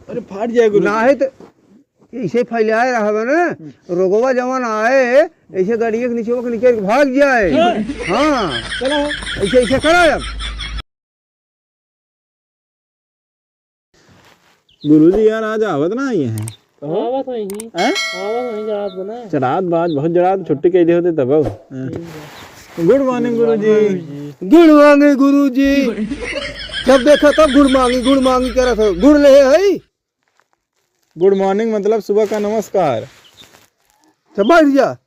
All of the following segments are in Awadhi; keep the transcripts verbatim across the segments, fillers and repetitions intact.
अरे फाट जाए गुरु। नाहीं तो ऐसे फैलाए रहबे ना, हम्म। रोगवा जवन आए, ऐसे गड़िया के नीचे के नीचे भाग जाए। हाँ। हाँ। चलो। ऐसे, ऐसे करा अब। गुरुजी यार, आज आवत ना आई हैं। कहाँ? आवत हई। हैं? आवत हई, जरात बना। जरात बाज, बहुत जरात, छुट्टी कह दे होते तब। हाँ। ठीक है। Good morning गुरुजी। Good morning गुरुजी। जब देखा तब गुड़ मांगी, गुड़ मांगी कह रहा था। गुड़ ले है? Good morning मतलब सुबह का नमस्कार। तो बैठ जा।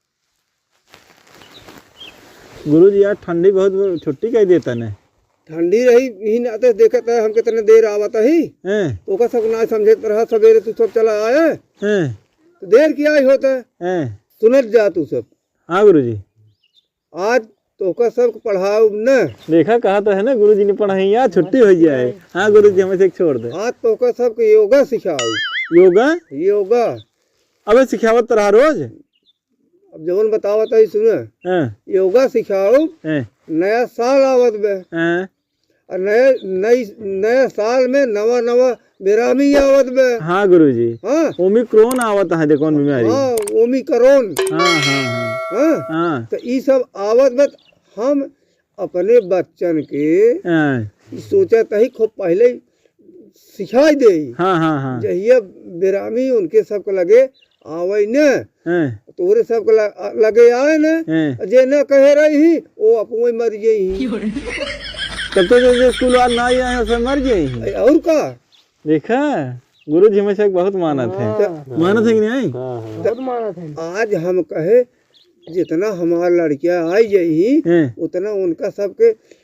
गुरुजी यार, ठंडी बहुत, छुट्टी कह देता ने। ठंडी रही, यही नाते देखत है, हम कितने देर आवत ही। हैं। तो ओकर सब ना समझत रहा, सवेरे तू सब चला आए। हैं। तो देर किया ही होता। हैं। सुनत जा तू सब। हाँ गुरुजी। आज तोहका सबके पढ़ाउब न। देखा, कहा तो है ना, गुरुजी ने पढ़ाई, आज छुट्टी हो जाए। हाँ गुरुजी, हमें से एक छोड़ दे। आज तोहका सबके योगा सिखाउब। योगा? योगा। अबे सिखावत तो रहा रोज। अब जवन बतावत है, सुने। हाँ। योगा सिखाउब। हाँ। नया साल आवत बे। हाँ। और नए, नई, नए साल में नवा, नवा बेरामी आवत बे। हाँ गुरुजी। हाँ। Omicron आवत है, देखो कौन बीमारी। हाँ, Omicron। हाँ, हाँ, हाँ। हाँ? हाँ। तो ई सब आवत बे, हम अपने बच्चन के हाँ। ई सोचत ही खूब पहले ही सिखाई देई। हाँ, हाँ, हाँ। जहिया बेरामी उनके सबके लगे आवै न, हैं। तोहरे सबके ल-, लगे आए न, हैं। जे न कहे रही, वो अपवै मर जाई। तब तो जो, जो स्कूल वाले ना आए हैं, सब मर जाई। अरे, और का? देखा, गुरुजी हमें से बहुत मानत है। हाँ। मानत है कि नहीं? हाँ, हाँ। बहुत मानत है। आज हम कहे, जितना हमार लड़कियाँ आई जाई, हैं। उतना उनका सबके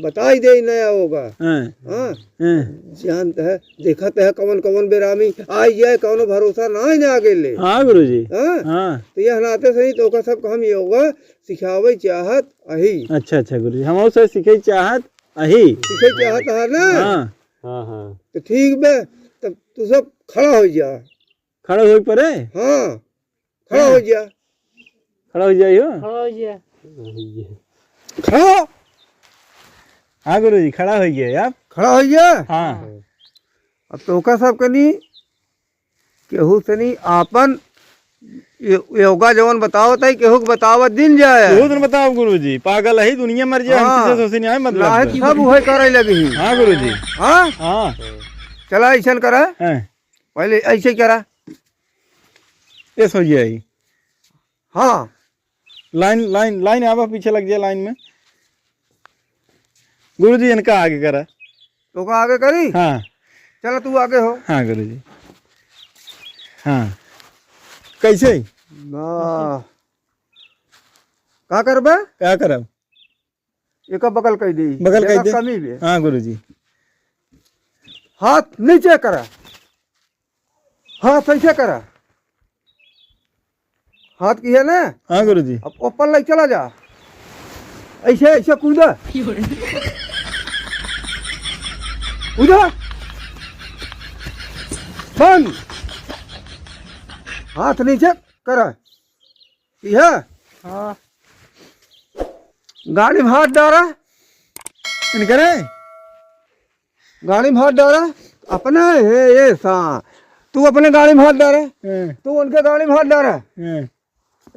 बताई देई नया योगा। हैं। हाँ। हैं। जानत है, देखत है कवन कवन बेरामी आई जाए, कौनो भरोसा ना है ना आगे ले। हाँ गुरुजी। हाँ। हाँ। तो यह नाते सही तो ओकर सबके हम योगा सिखावै चाहत अही। अच्छा, अच्छा गुरुजी, हम उसे सीखे चाहत अही। सीखे चाहत है ना? हाँ। हाँ, हाँ। तो ठीक बे, तब तू सब खड़ा हो जा। खड़ा होइ परे? हाँ। खड़ा हो जा। खड़ा हो जाइयो। खड़ा हो जा। खड़ा। हाँ गुरुजी, खड़ा हो गया आप। खड़ा हो गया? हाँ। अब तोहका सबके नी, केहू से नी आपन यो-, योगा जवन बतावत है, केहू के बतावत दिन जाए। केहू से न बताओ गुरुजी, पागल है दुनिया, मर जाए, हम हाँ। किसी से उसे नहीं आए मतलब नाहीं से। सब उहे करे लगी। हाँ गुरुजी। हाँ? हाँ। चला ऐसन करा। हाँ। पहले ऐसे करा। ऐसे हो जाए। हाँ। लाइन, लाइन, लाइन आवा, पीछे लग जाए लाइन में। गुरुजी, इनका आगे करा। तोका आगे करी? हाँ। चला, तू आगे हो। हाँ, गुरुजी। हाँ। कैसे? ना। का करबे? का करब? एका बगल कइ दी। बगल कइ जगह दी। कमी बे। हाँ, गुरुजी। हाथ नीचे करा। हाथ ऐसे करा। हाथ किया ना? हाँ, गुरुजी। अब ऊपर ले चला जा। ऐसे, ऐसे कूदा। कूदा। बंद। हाथ नीचे करा। यह? हाँ। गाड़ी में हाथ डारा। इनकरे? गाड़ी में हाथ डारा। अपने, हे, ये सा। तू अपने गाड़ी में हाथ डारा। हाँ। तू उनके गाड़ी में हाथ डारा। हाँ।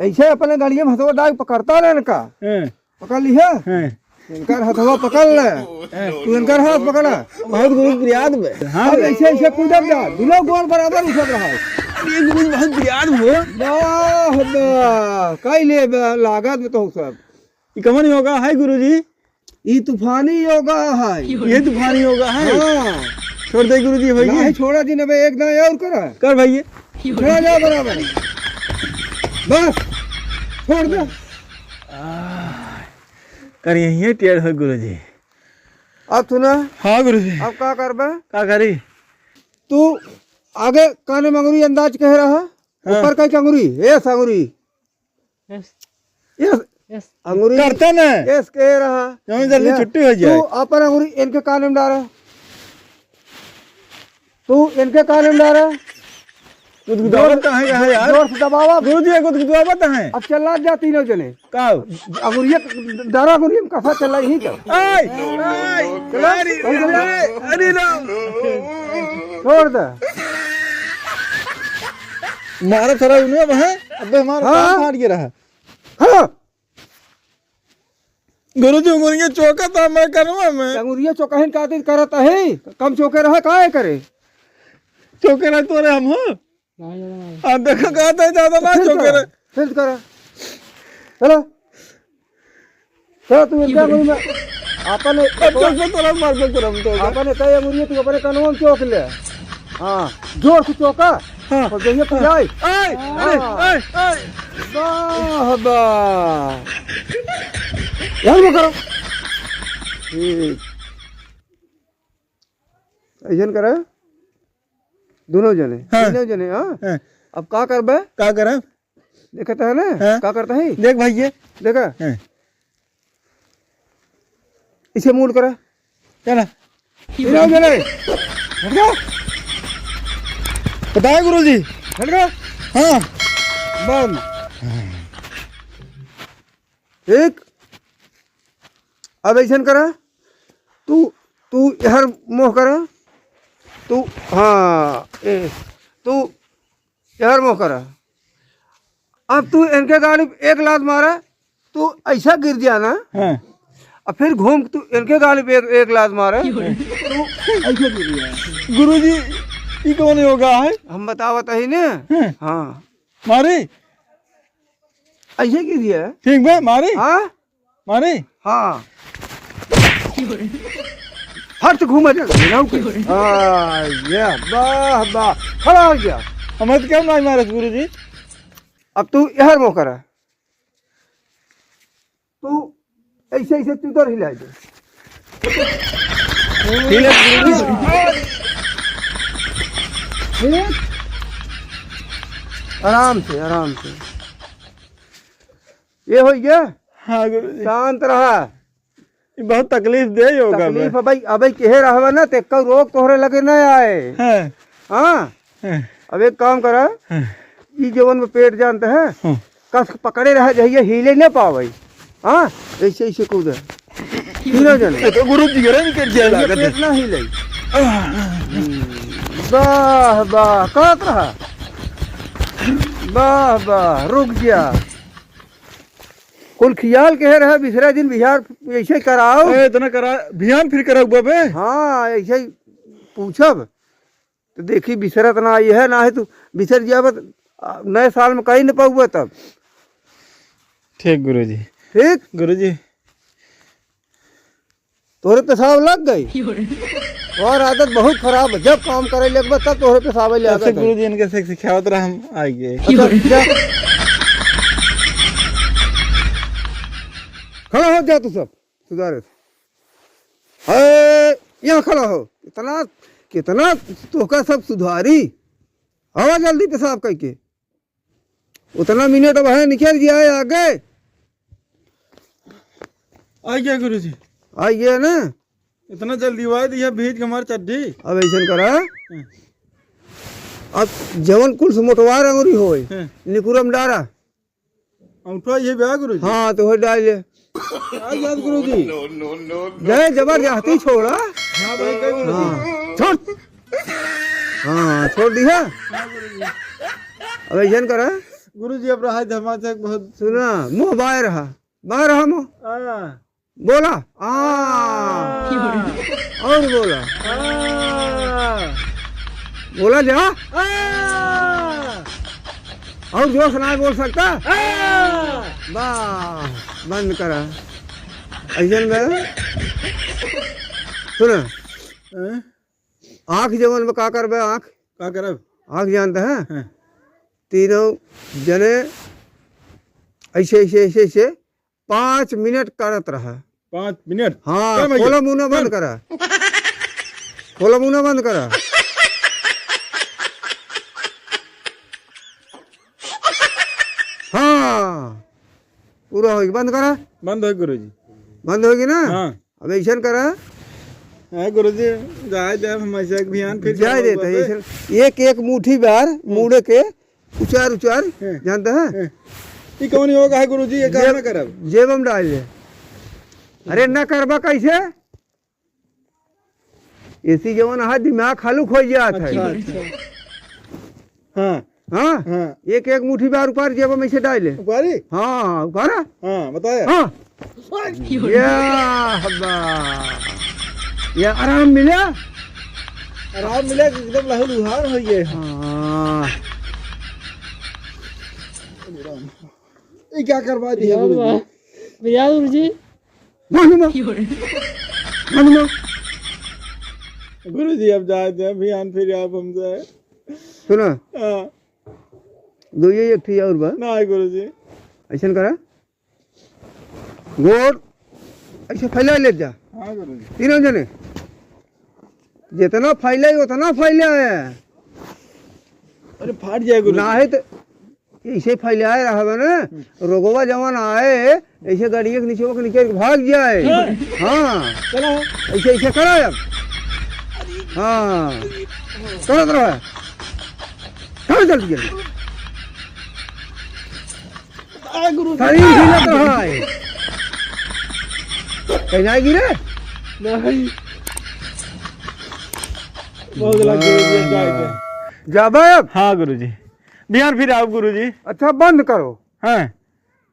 ऐसे अपने गाड़ी में हथवा डाल पकड़ता रहे इनका। हाँ। पकड़ लिया? हाँ। इनकर हथवा पकड़ ले। हाँ। तू इनकर हाथ पकड़ा। बहुत गुरु प्रियाद में। हाँ। अब ऐसे, ऐसे कूदत जा। दुनो गोड़ बराबर उठत रहा। अरे गुरु बहुत प्रियाद हो। वाह, वाह। काई ले बा-, लागत में तो सब। ई कवन योगा है गुरुजी? ई तूफानी योगा है। ये तूफानी योगा है? हाँ। छोड़ दे गुरुजी, होई नहीं, गई? छोड़ा जी, नबे एक दाएं और करा। कर भैया। छोड़ा जा बराबर। बस, छोड़ दे। आ, कर यही टेढ़ हो गुरुजी। अब सुना। हाँ गुरुजी। अब का करबे? का करी? तू आगे काने में अंगुरी अंदाज कहे रहा, हाँ। ऊपर कई के अंगुरी, एस अंगुरी। यस। यस। यस। अंगुरी करते न। यस कह रहा। जल्दी, जल्दी यस। छुट्टी हो जाए। तू अपन अंगुरी इनके कान में डारा। तू इनके कान में डारा। गुदगुदावत जोर, कहाँ है यार? जोर से दबावा। गुरुजी, गुदगुदावत है। अब चला जा तीनों जने। का? अंगुरिया डारा, अंगुरिया में कसा चला यहीं का। आय, आय, चला, अरे, अंगुरिया। अरे, अरे राम। छोड़ दे। मारा सारा उन्हें अब है, अबे हमारा हाँ। कान फाट गया रहा। हाँ। गुरुजी, उंगलिया चोका था मैं कनवा में। अंगुरिया चोकाहिन का दिन करत है, कम चोके रहा, काहे करे? चोके रहे तोरे हम हो। आ, देखो, कहत है ज्यादा ना फिर चोके करा, रहे। फिर करा। चलो। चलो, तू इनका अंगुरी में, अपन अब चोक पे तोरा मार पे तोरा हम तो। अपन एक ही अंगुरी तू अपने कनवा में चोक ले। हाँ, जोर से चोका। हाँ। और जइया पिराई। आय, आय, हाँ। आय, आय। वाह, वाह। यही में करो। ठीक। ऐसन करा। दोनों जने, हाँ। तीनों जने, हाँ? हाँ। अब का करबे? का करब? देखत है ना? हाँ। का करता है? देख भाई ये। देखा? हाँ। इसे मूल करा। चला। तीनों जने। हट गया? पता है गुरुजी? हट गया? हाँ। बंद। एक, अब ऐसन करा, तू, तू यहर मोह करा, तू, हाँ, ए, तू यहर मोह करा। अब तू इनके गाड़ी पे एक लात मारा, तू ऐसा गिर जाना, हाँ। और फिर घूम तू इनके गाड़ी पे एक, एक लात मारा, तू ऐसा गिर जाना। गुरुजी, ई कौन योगा है? हम बतावत ही ने। हाँ। हाँ। मारी? ऐसे की दिया है? ठीक बे, मारी? हाँ? मारी? हाँ। हट, घूम जा, घिनाऊ के। हाँ, ये, वाह, वाह। खड़ा हो गया। हमें तो क्यों नहीं मारे, गुरुजी? अब तू यहर मोह करा। तू ऐसे, ऐसे तू इधर हिला दे। हिला दे। आराम से, आराम से। ये हो गया? हाँ, गुरुजी। शांत रहा। ये बहुत तकलीफ दे योगा तकलीफ में। है भाई, अबे केहे रहवा ना, ते कौ रोग तोहरे लगे ना आए। हाँ। हाँ? हाँ। अब एक काम करा, हाँ। ई जवन में पेट जानते हैं, हाँ। कस के पकड़े रहा, जहिया हिले ना पावे। हाँ? ऐसे, ऐसे कूदे। तीनों जने। ये तो गुरुजी गरम कर दिया ये लागत है। पेट ना हिले। आह। हम्म। वाह, वाह, करत रहा। वाह, वाह, रुक जा। कुल खियाल केहे रहा, बिसरा दिन बिहार ऐसे कराओ। ए, इतना करा, बिहान फिर करा हुआ बे। हाँ, ऐसे ही पूछब। तो देखी, बिसरत ना आई है, ना है तू बिसर जाबत, आ, नए साल में कहीं न पाऊबे तब। ठीक गुरुजी। ठीक? गुरुजी। तोहरे पेशाब लग गई? और आदत बहुत खराब है, जब काम करे लगबे तब तोहरे पेशाब ले अच्छा आदत है। गुरुजी, इनके से सिखावत रहा, हम आइए। अच्छा, जा। खड़ा हो जा तू सब। सुधारे। ए, यहाँ खड़ा हो। कितना, कितना तोहका सब सुधारी। आवा जल्दी पेशाब करके। उतना मिनट अब है, निकल गया है आगे। आ गया गुरुजी। आ गया ना? इतना जल्दी हुआ है, तो यह भीज के हमार चड्डी। अब ऐसन करा। हम्म। अब जवन कुल से मोटवार अंगुरी होए, हम्म। निकुरम डारा। अंगूठा ये बा गुरुजी? हाँ, तो वही डाल ले। आ जात गुरुजी। जय जबरदस्ती छोड़ा। हाँ भाई, कह गुरुजी। हाँ, छोड़। हाँ, छोड़ दी है। अब ऐसन करा। गुरुजी, अब रहा धमाचक बहुत। सुना, मुँह बाहर रहा, बाहर रहा मुँह। हाँ। बोला, आ। आ। और बोला। आ। बोला जा। आ। और जोर से ना बोल सकता? आ। बस, बंद करा। ऐसन बे। सुना। हैं? आँख जवन में का करबे, आँख? का करब? आँख जानते हैं? हैं। तीनों जने ऐसे, ऐसे, ऐसे, ऐसे पाँच मिनट करत रहा। पाँच मिनट? हाँ, कर भैया, खोला मुंह ना बंद कर। करा। खोला मुंह ना बंद करा। हाँ, पूरा होगी, बंद करा। बंद होगी गुरुजी। बंद होगी ना? हाँ। अब ऐसन करा। हाँ गुरुजी, जाए दे, हम ऐसे एक भियान फिर जाए करवाओ देते हैं, बाबे। ऐसन एक एक मुट्ठी बार हम्म। मुड़े के उचार, उचार, हैं। जानता है? हैं। ई कौन योग है गुरुजी, ये काम जेब, ना करब? जेब में डाल ले। अरे ना करबा कैसे? ऐसी जवन है, दिमाग हलुक हो जात है। अच्छा, अच्छा। हाँ। हाँ? हाँ। एक एक मुट्ठी बार उपार जेब में से डाले। उपारी? हाँ, उपारा। हाँ, बताया। हाँ। या हब्बा। या आराम मिला? आराम मिला कि एकदम लहू लुहान हो गए। हाँ। ये क्या करवा दिया यार गुरुजी? वाह। भैया गुरुजी। मानू ना। मानू ना। गुरुजी, अब जाए दे, अभियान फिर आप हमसे। सुना। हाँ। दो ये एक ठे और बा। ना, गुरुजी। ऐसन करा। गोड़ ऐसे फैला ले जा। हाँ, गुरुजी। तीनों जने। जितना फैले, उतना फैले है। अरे, फाट जाए, गुरुजी। ना है तो ऐसे फैलाए रहबे ना, रोगवा जवन आए, ऐसे गड़िया के नीचे, के नीचे भाग जाए। हाँ। हाँ। चलो। ऐसे, ऐसे करा अब। हाँ। करत रहा। चल जल्दी, जल्दी। आ, गुरुजी। शरीर हिलत रहा है। कहीं ना गिरे? नहीं। बहुत लग गई, ये जाए के। जाबे अब? हाँ, गुरुजी। बिहान फिर आओ, गुरुजी। अच्छा, बंद करो। हाँ।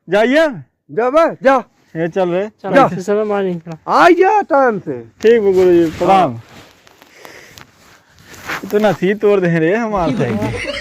जाइए। जाबे, जा। ये चल रे। चल, जा। फिर समय मानी। आ जा टाइम से। ठीक बा गुरुजी, प्रणाम। इतना सी तोड़ दे रे हमार साइकिल।